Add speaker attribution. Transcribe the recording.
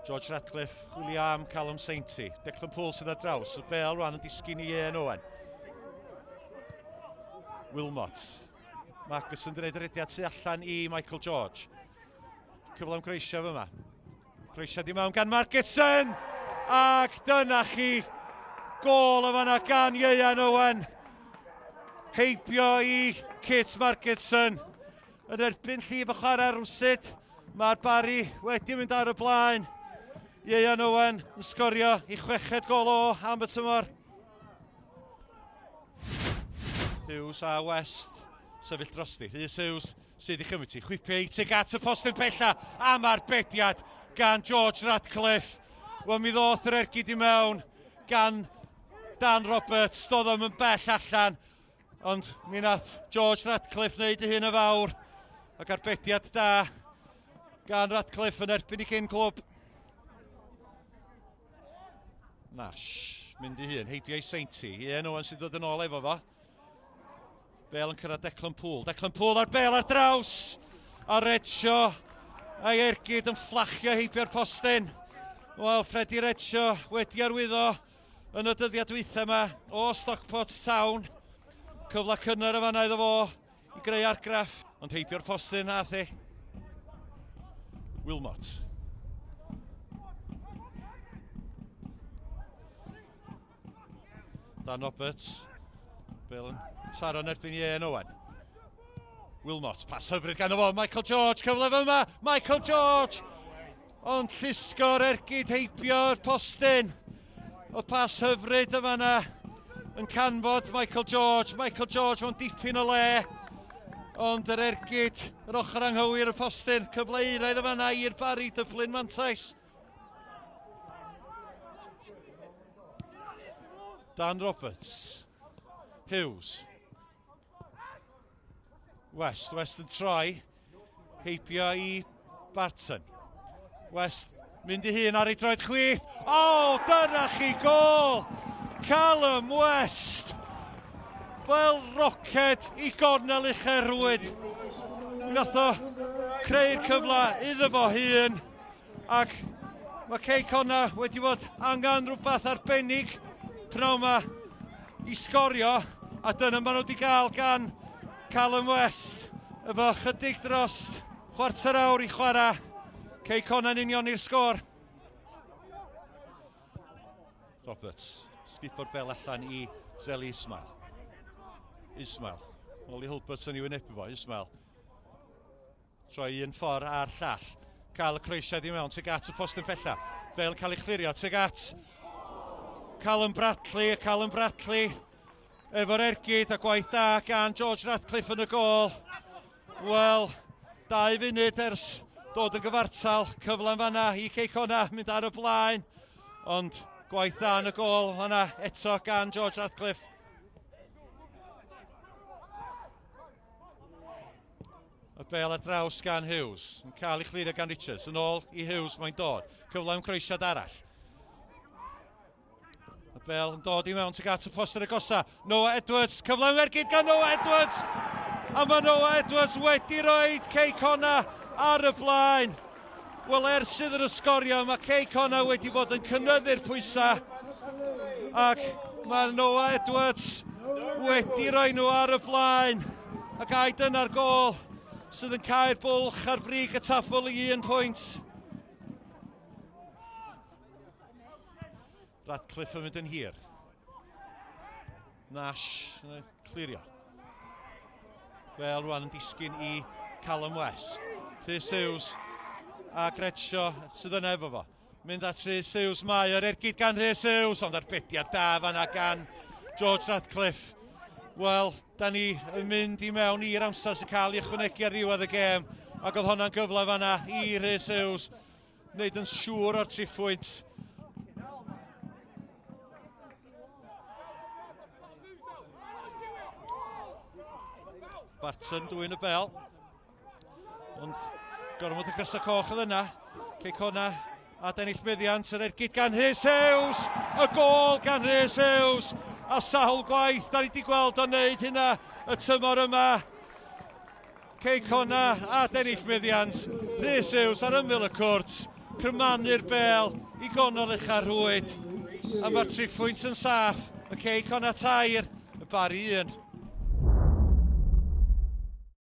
Speaker 1: George Ratcliffe, chwilio am Callum Sainty. Declan Poole sydd ar draws. Y bel rwan yn disgyn i Ian Owen. Wilmot. Marcus yn gwneud yr rediad tu allan i Michael George. Cyfle am croesio fyma. Croesiad i mewn gan Margetson! Ac dyna chi gôl o fanna gan Ieuan Owen. Heibio i Kit Margetson. Yn erbyn llif y chwarae rwsyd. Mae'r Barry wedi mynd ar y blaen. Ieuan Owen yn sgorio i chweched gol o am y tymor. Hughes a West sefyll drosti. Rhys Hughes sydd i chymryd ti. Chwipio i tuag at y postyn pella am arbediad gan George Radcliffe. Wel, mi ddoth yr ergyd i mewn gan Dan Roberts. Doedd o'm yn bell allan, ond mi nath George Radcliffe wneud ei hun y fawr ac arbediad da gan Radcliffe yn erbyn i cyn clwb. Nash, mynd i hun, heibio i Sainty. Ian Owen sy'n dod yn ôl efo fo. Bel yn cyrraedd Declan Poole. Declan Poole ar bel ar draws! A Redshaw a'i ergyd yn fflachio heibio'r postyn. Wel, Freddie Redshaw wedi arwyddo yn y dyddiau dwytha yma o Stockport Town. Cyfle cynnar y fanna iddo fo i greu argraff, ond heibio'r postyn nath e. Wilmot. Dan Roberts. Bel yn taro yn erbyn Ian Owen. Wilmot, pas hyfryd gan fo, Michael George, cyfle fyma, Michael George! Ond llusgo'r ergyd heibio'r postyn. O pas hyfryd yma yna yn canfod Michael George. Michael George mewn dipyn o le. Ond yr ergyd, yr ochr anghywir y postyn. Cyfle euraidd yma yna i'r Barry Dublin mantais. Dan Roberts. Hughes. West. West yn troi. Heibio i Barton. West mynd i hun ar ei droed chwith. O, oh, dyna chi gol! Callum West! Fel roced i gornel uchel rhwyd. Mi nath o creu'r cyfle iddo fo hun. Ac mae Cei Connah wedi bod angen rhywbeth arbennig pnawn yma i sgorio, a dyna maen nhw wedi gael gan Callum West efo chydig dros chwarter awr i chwarae. Cei Connah'n unioni'r sgôr. Roberts, sgubo'r bel allan i Zeli Ismail. Ismail, Ollie Hulbert yn ei wynebu fo, Ismail. Troi un ffordd a'r llall. Cael y croesiad i mewn tuag at y postyn pella. Bel yn cael ei chlirio tuag at Callum Bradley. Callum Bradley efo'r ergyd a gwaith da gan George Ratcliffe yn y gôl. Wel, 2 funud ers dod yn gyfartal. Cyfle yn fanna i Cei Connah mynd ar y blaen. Ond gwaith da yn y gôl fanna eto gan George Ratcliffe. Y bel ar draws gan Hughes. Yn cael ei chlirio gan Richards. Yn ôl i Hughes mae'n dod. Cyfle am croesiad arall. Y bel yn dod i mewn tuag at y poster agosa. Noah Edwards. Cyfle am ergyd gan Noah Edwards. A mae Noah Edwards wedi rhoi Cei Connah ar y blaen. Wel, ers iddyn nhw sgorio, mae Cei Connah wedi bod yn cynyddu'r pwysau. Ac mae Noah Edwards wedi rhoi nhw ar y blaen. Ac ai dyna'r gôl sydd yn cau'r bwlch ar brig y tabl i un pwynt. Radcliffe yn mynd yn hir. Nash yn clirio. Fel rwan yn disgyn i Callum West. Rhys Hughes a Gredshaw sydd yna efo fo. Mynd at Rhys Hughes, mae o'r ergyd gan Rhys Hughes, ond arbediad da fanna gan George Radcliffe. Wel, da ni yn mynd i mewn i'r amser sy'n cael ei ychwanegu ar ddiwedd y gêm, ac oedd honna'n gyfle fanna i Rhys Hughes wneud yn siŵr o'r triphwynt. Barton dwy'n y bel. Ond gormod y crysau coch oedd yna. Cei Connah a dennill meddiant yr ergyd gan Rhys Hughes. Y gôl gan Rhys Hughes. A sawl gwaith da ni wedi gweld o'n neud hynna y tymor yma. Cei Connah a dennill meddiant. Rhys Hughes ar ymyl y cwrt. Crymanu'r bel i gonol ucha'r rhwyd. A mae'r triphwynt yn saff. Y Cei Connah 3, y Barri 1.